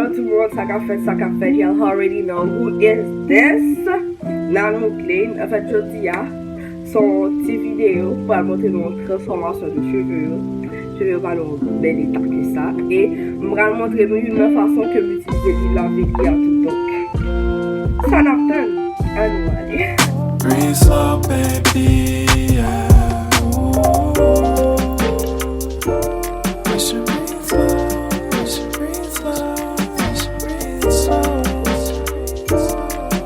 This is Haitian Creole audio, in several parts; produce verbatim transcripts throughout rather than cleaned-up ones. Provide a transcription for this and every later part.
Tout moun, sa k ap fèt, sa k ap fèt, y'all already know who is this. Nanook Lane. Anfèt, jodi a, se yon ti videyo pou al montre nou yon transfòmasyon de cheve yo. Cheve yo pa nan yon bèl eta ke sa. E m pral montre nou youn nan fason ke m itilize lwil lavelia tou. Donk, sa n ap tann? Ann nou ale. Breeze up, baby, yeah. Ooh. Wish you breeze up, wish you breeze up, wish you breeze up.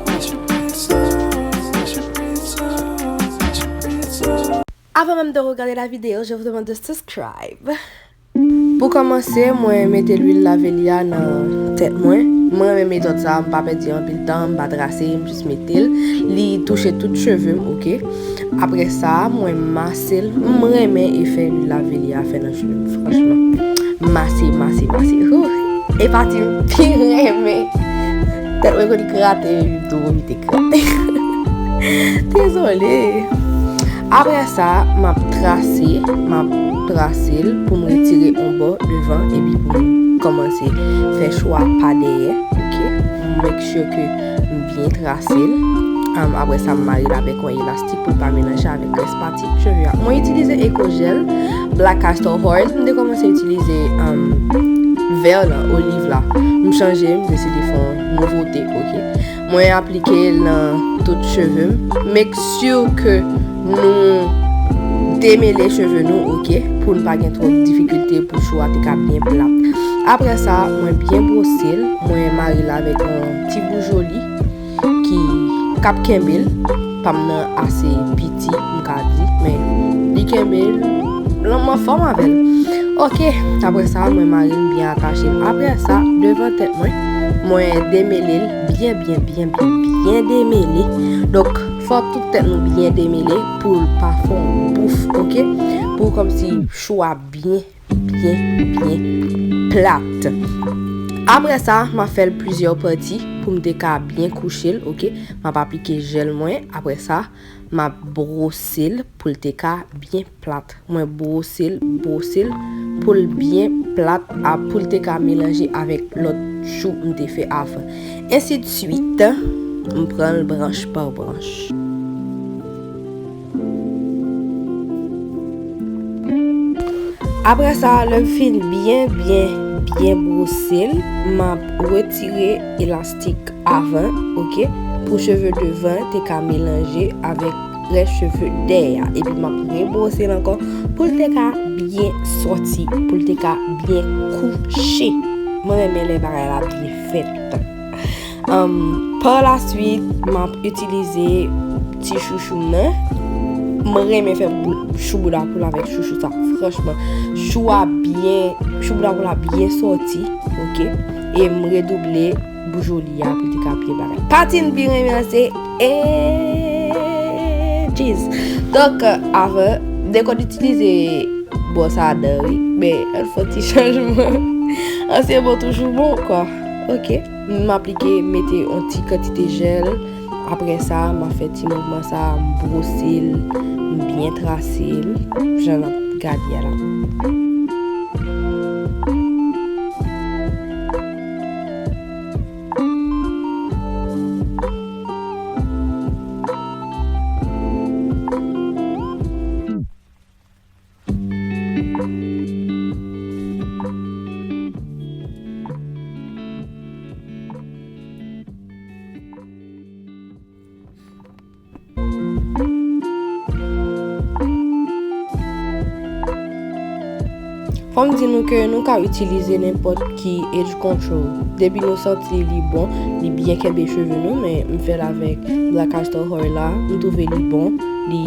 Wish you breeze up, wish you breeze up, wish you breeze up. Avant même de regarder la vidéo, je vous demande de subscribe. Pou kòmanse, mwen mete lwil lavelia nan tèt mwen. Mwen renmen metòd sa, m pa pèdi anpil tan, m pa trase, m jis mete l. Li touche tout cheve m, oke. Apre sa, mwen mase l. M renmen efè lwil lavelia fè nan cheve m, franchman. Mase, mase, mase. Hoo! E pati m pi renmen. Tèt mwen konn krate, m tou vomite. Dezole. Apre sa, m ap trase, m ap trase l pou m retire yon bò devan epi pou m kòmanse fè chwa pa dèyè, oke? M make sure ke m byen trase l. Um, apre sa, m mare l avèk yon elastik pou l pa melanje avèk rès pati cheve a. Mwen itilize Eco Gel, Black Castor Oil. M te kòmanse itilize, um, vè lan, oliv la. M chanje, m deside fè yon nouvote, oke? Mwen aplike l nan tout cheve m. Make sure ke nou demele cheve nou, oke? Pou n pa gen twòp difikilte pou chou a te ka byen plat. Apre sa, mwen byen bwose l, mwen mare l avèk yon ti boujoli ki, k ap kenbe l. Pa m nan ase piti, m ka di, men li kenbe l, m anfòm avè l. Oke, apre sa, mwen mare l byen atache l. Apre sa, devan tèt mwen, mwen demele l byen, byen, byen, byen, byen demele. Donk, fò tout tèt nou byen demele pou l pa fè yon bouf, oke? Pou kòmsi chou a byen, byen, byen plat. Apre sa, m ap fè l plizyè pati pou m te ka byen kouche l, oke? M ap aplike jèl mwen. Apre sa, m ap bwose l pou l te ka byen plat. Mwen bwose l, bwose l pou l byen plat, a, pou l te ka melanje avèk lòt chou m te fè avan. Ensi de suite, m pran l branch pa branch. Apre sa, lè m fin byen, byen, byen bwose l, m ap retire elastik avan, oke, pou cheve devan te ka melanje avèk rès cheve dèyè a. Epi m ap rebwose l ankò pou l te ka byen sòti, pou l te ka byen kouche. Mwen renmen lè bagay la byen fèt. Um, pa la suite, m ap itilize ti chouchou m nan. Mwen renmen fè bou-, chouboudapoul avèk chouchou sa. Franchman, chou a byen, chouboudapoul la byen sòti, oke? E m redouble boujoli a pou l te ka byen bagay. Pati m pi renmen an se edges. Donk, avan, m te konn itilize bwòs a dan, wi. Men, ann fè yon ti chanjman. Ansyen bon toujou bon, kwa. Oke. M aplike, mete yon ti kantite jèl. Apre sa, m ap fè ti mouvman sa, m bwose l, m byen trase l, jan n ap gade a la. Fò m di nou ke nou ka itilize nenpòt ki edge control. Depi nou santi li bon, li byen kenbe cheve nou, men m fè l avèk Black Castor Oil la, m twouve li bon, li,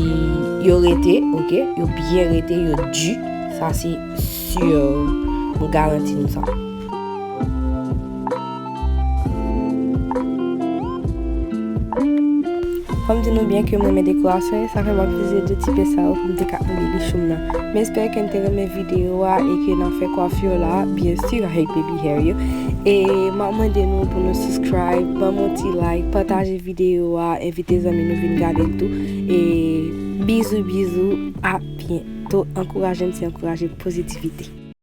yo rete, oke, yo byen rete, yo di, sa se si, m garanti nou sa. Fò m di nou byen ke mwen renmen dekorasyon, e sa fè m ap itilize de ti pye sa yo pou m te ka anbeli chou m nan. M espere ke n te renmen videyo a e ke n ap fè kwafi la, byen si, avèk baby hair yo. E m ap mande nou pou nou subscribe, ban m yon ti like, pataje videyo a, envite zanmi nou vin gade l tou. E bizou, bizou, a byento. Ankouraje m, se ankouraje pozitivite.